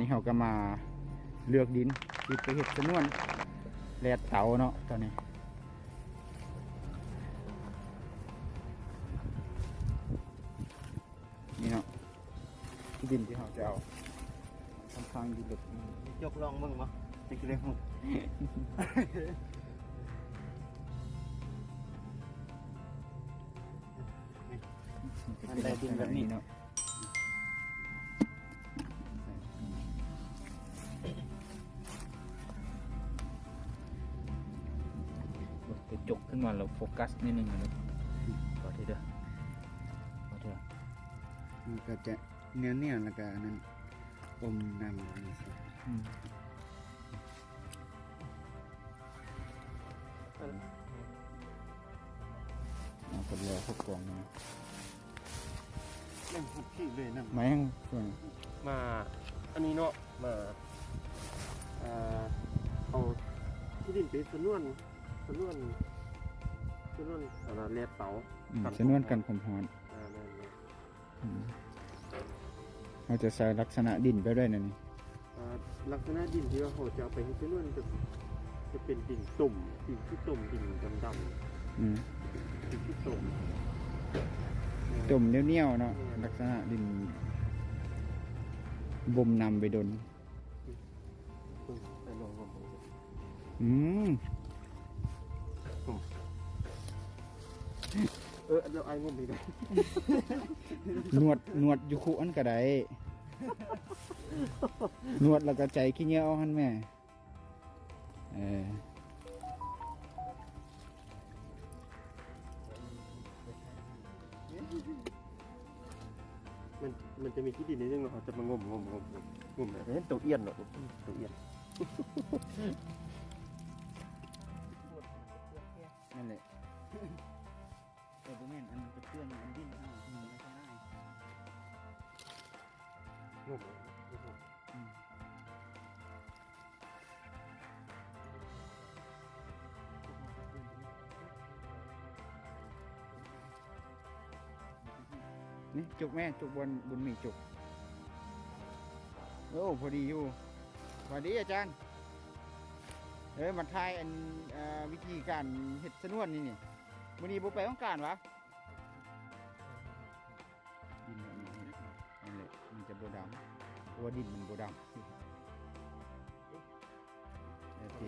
ເຮົາກໍມາເລືອກດິນທີ່ໄປເຮັດຊະນວນແລດເຕົາເນາະ ຕອນນີ້ ນີ້ເນາະ ທີ່ດິນທີ່ເຮົາຈະເອົາ ຂ້ອນຂ້າງດີເລີກ ຍົກລອງເບິ່ງບໍ່ ຈັກຊິເລີກໝົດ ມັນໄດ້ດິນແບບນີ້ເນາະ ໄປຈົກຂຶ້ນມາແລ້ວໂຟກັສນິດໜຶ່ງເດີ ຂໍໂທດເດີ ຂໍໂທດ ມັນກໍຈະ ແນວໆ ແລ້ວກໍອັນນັ້ນ ອົມນ້ຳອັນນີ້ໃສ່ ອືມ ເອົາໄປແລ້ວພວກກອງນີ້ ແມ່ນຫົດທີ່ເລີຍນຳ ມາຫຍັງ ມາອັນນີ້ເນາະ ມາ ເອີ ເອົາທີ່ດິນໄປຊະນວນ ຊະນວນ ຊະນວນ ອັນນັ້ນ ແລດເຕົາ ອືມ ກັນ ຊະນວນກັນຄວາມຮ້ອນ ເອີ ແມ່ນໆ ອືມ ເຮົາຈະໃຊ້ລັກສະນະດິນແບບໃດແນວນີ້? ເອີ ລັກສະນະດິນທີ່ວ່າເຮົາຈະເອົາໄປເຮັດຊະນວນ ຈະ ຈະເປັນດິນຕົມ ດິນຂີ້ຕົມ ດິນດຳໆ ອືມ ດິນຂີ້ຕົມ ຕົມໜຽວໆ ເນາະ ແມ່ນ ລັກສະນະດິນບົ່ມນ້ຳໄປດົນ. ອືມ ອືມ ເອີ ເອົາອ້າຍງົມອີກ ນວດ ນວດຢູ່ຄຸອັນກໍໄດ້ ນວດແລ້ວກໍໃຈຂີ້ເຫຍື້ອອອກຫັ້ນແໝ່ ເອີ. ມັນ ມັນຈະມີຂີ້ດິນນິດໜຶ່ງເນາະ ເຮົາຈະມາງົມ ງົມ ງົມ ງົມແບບ ເຫັນໂຕອຽນເນາະ ໂຕອຽນ ນັ້ນແຫຼະ ເອີ ບໍ່ແມ່ນ ອັນນັ້ນເປັນເຄື່ອງ ອັນດິນ ອືມ ມັນໃຊ້ໄດ້ ງົມ ອືມ. ນີ້ ຈົກແມ່ ຈົກ ບ່ອນບຸນມີ ຈົກ ໂອ້ ພໍດີຢູ່ ຫວັດດີອາຈານ ເອີ ມາຖ່າຍອັນ ເອີ ວິທີການເຮັດຊະນວນນີ້ ນີ້ ມື້ນີ້ບໍ່ໄປຫ້ອງການຫວາ? ດິນແບບນີ້ ນັ້ນແຫຼະ ມັນຈະບໍ່ດຳ ເພາະວ່າດິນມັນບໍ່ດຳ ໂອເຄ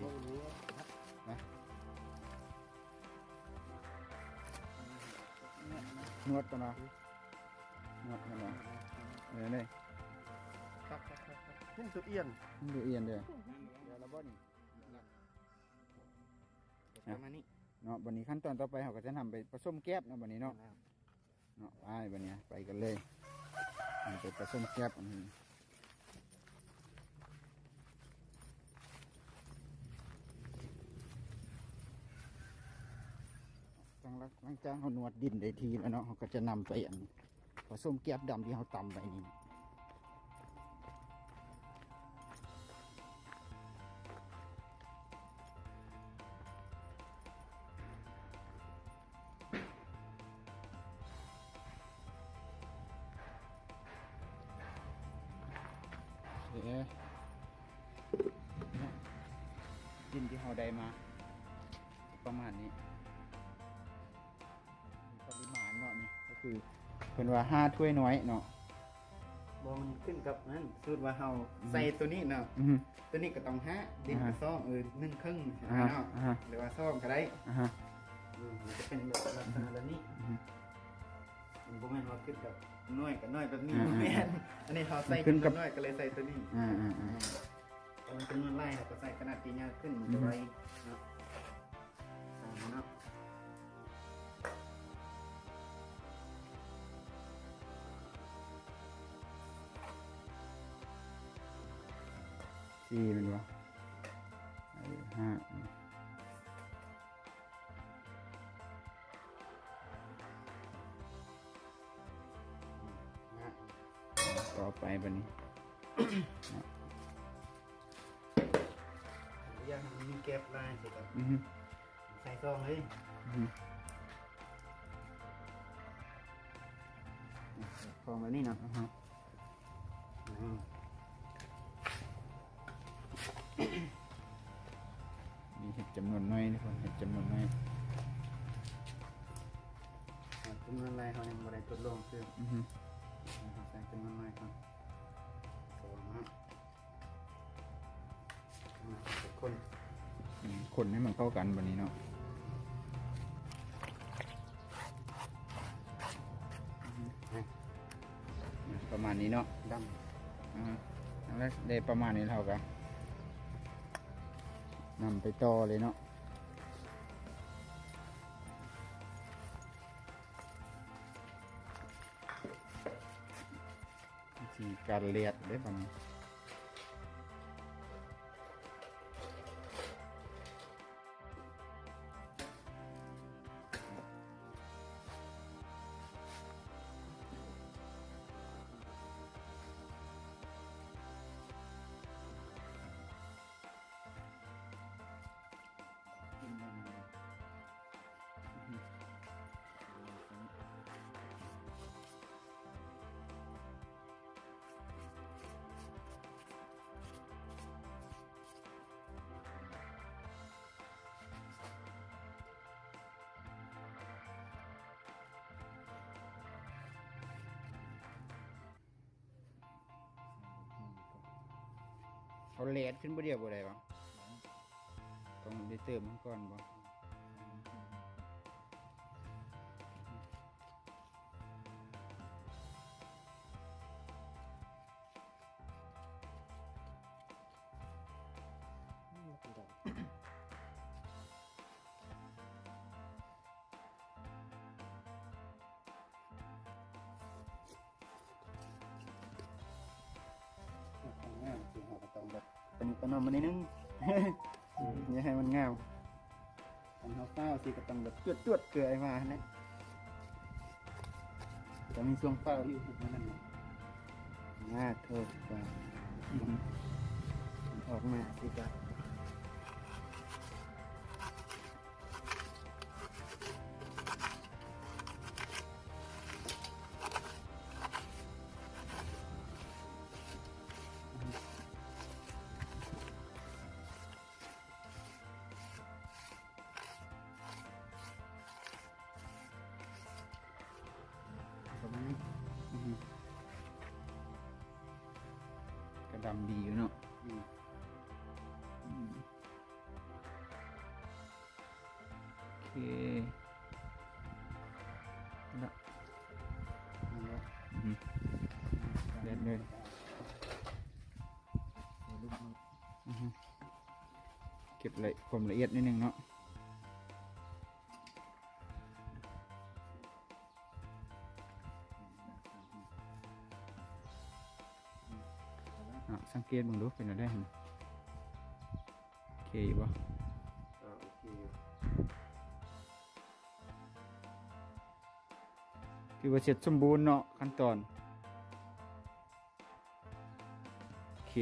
ນວດກ່ອນເນາະ ນວດກ່ອນເນາະ ເອີ ນີ້ ເຫັນໂຕອຽນ ເຫັນໂຕອຽນເດ້ ແລ້ວບໍ່ນີ້ ປະມານນີ້ເນາະ ບັດນີ້ຂັ້ນຕອນຕໍ່ໄປເຮົາກໍຈະນຳໄປປະສົມແກບເນາະ ບັດນີ້ເນາະ ເນາະ ໄປ ບັດນີ້ໄປກັນເລີຍ ໄປປະສົມແກບ ຫຼັງຈາກເຮົານວດດິນໄດ້ທີ່ແລ້ວເນາະ ເຮົາກໍຈະນຳໄປອັນ ປະສົມແກບດຳທີ່ເຮົາຕຳໄວ້ນີ້ ໂອເຄ ດິນທີ່ເຮົາໄດ້ມາ ປະມານນີ້ ປະລິມານເນາະ ນີ້ກໍຄືເພິ່ນວ່າຫ້າຖ້ວຍນ້ອຍເນາະ ບໍ່ ມັນຂຶ້ນກັບນັ້ນ ສົມມຸດວ່າເຮົາ ອືຮຶ ໃສ່ໂຕນີ້ເນາະ ອືຮຶ ໂຕນີ້ກໍຕ້ອງຫ້າ ດິນ ອາຮະ ກໍສອງ ເອີ ໜຶ່ງເຄິ່ງ ອາຮະ ເນາະ ອາຮະ ຫຼືວ່າສອງກໍໄດ້ ອາຮະ ອືມ ມັນຈະເປັນແບບລັກສະນະແບບນີ້ ອືຮຶ ມັນບໍ່ແມ່ນວ່າຂຶ້ນກັບນ້ອຍກັບນ້ອຍແບບນີ້ ອາ ບໍ່ແມ່ນ ອາ ອັນນີ້ເຮົາໃສ່ ມັນຂຶ້ນກັບ ຈຳນວນນ້ອຍກໍເລີຍໃສ່ໂຕນີ້ ອາ ອາ ອາ ອືມ ຖ້າມັນຈຳນວນຫຼາຍ ເຮົາກໍໃສ່ຂະໜາດທີ່ໃຫຍ່ຂຶ້ນ ມັນຈະໄວເນາະ ອືຮຶ ເນາະ ສີ່ແມ່ນບໍ່? ເອີ ຫ້າ ຕໍ່ໄປບັດນີ້ ເນາະ ຢ່າໃຫ້ມັນມີແກັບຫຼາຍຊິ ອືຮຶ ໃສ່ຊອງເລີຍ ອືຮຶ ຊອງແບບນີ້ເນາະ ອືຮຶ ອືມ. ຈຳນວນໜ້ອຍ ເຮັດຈຳນວນໜ້ອຍ ຈຳນວນຫຼາຍເຮົາຍັງບໍ່ໄດ້ທົດລອງຄື ອືຮຶ ເຮົາໃສ່ຈຳນວນໜ້ອຍກ່ອນ ເພາະວ່າມັນ ຄົນ ອືມ ຄົນໃຫ້ມັນເຂົ້າກັນບາດນີ້ເນາະ ອືຮຶ ປະມານນີ້ເນາະ ດຳ ອ່າ ແລ້ວໄດ້ປະມານນີ້ແລ້ວ ເຮົາກະນຳໄປຕໍ່ເລີຍເນາະ ວິທີການແລດເດ້ບາດນີ້. ເຮົາແລດຂຶ້ນບໍ່ດຽວບໍ່ໄດ້ຫວາ? ຕ້ອງໄດ້ເຕີມມັນກ່ອນບໍ່? ງາມ ເຮົາກໍຕ້ອງແບບ ປະນິປະນອມມັນໜ້ອຍໜຶ່ງ ອືມ ຢ່າໃຫ້ມັນງາມ. ຄັນເຮົາຟ້າວຊິກໍຕ້ອງແບບຈວດໆ ຄືອ້າຍວ່າຫັ້ນແຫຼະ ກໍມີຊ່ວງຟ້າວຢູ່ ເຮັດແນວນັ້ນແຫຼະ. ອາ ໂທດ ອືມ ອອກມາຊິກະ ປະມານນີ້ ອືຮຶ ກະດຳດີຢູ່ເນາະ ອືມ ອືມ ໂອເຄ ນັ້ນລະ ອືຮຶ ແດດເລີຍ ອືຮຶ ເກັບລະ ຄວາມລະອຽດໜ້ອຍໜຶ່ງເນາະ. ເນາະ ສັງເກດເບິ່ງດູ ເປັນແນວໃດຫັ້ນ ໂອເຄຢູ່ບໍ່? ອ່າ ໂອເຄຢູ່ ຖືວ່າເສັດສົມບູນເນາະ ຂັ້ນຕອນ. ໂອເຄ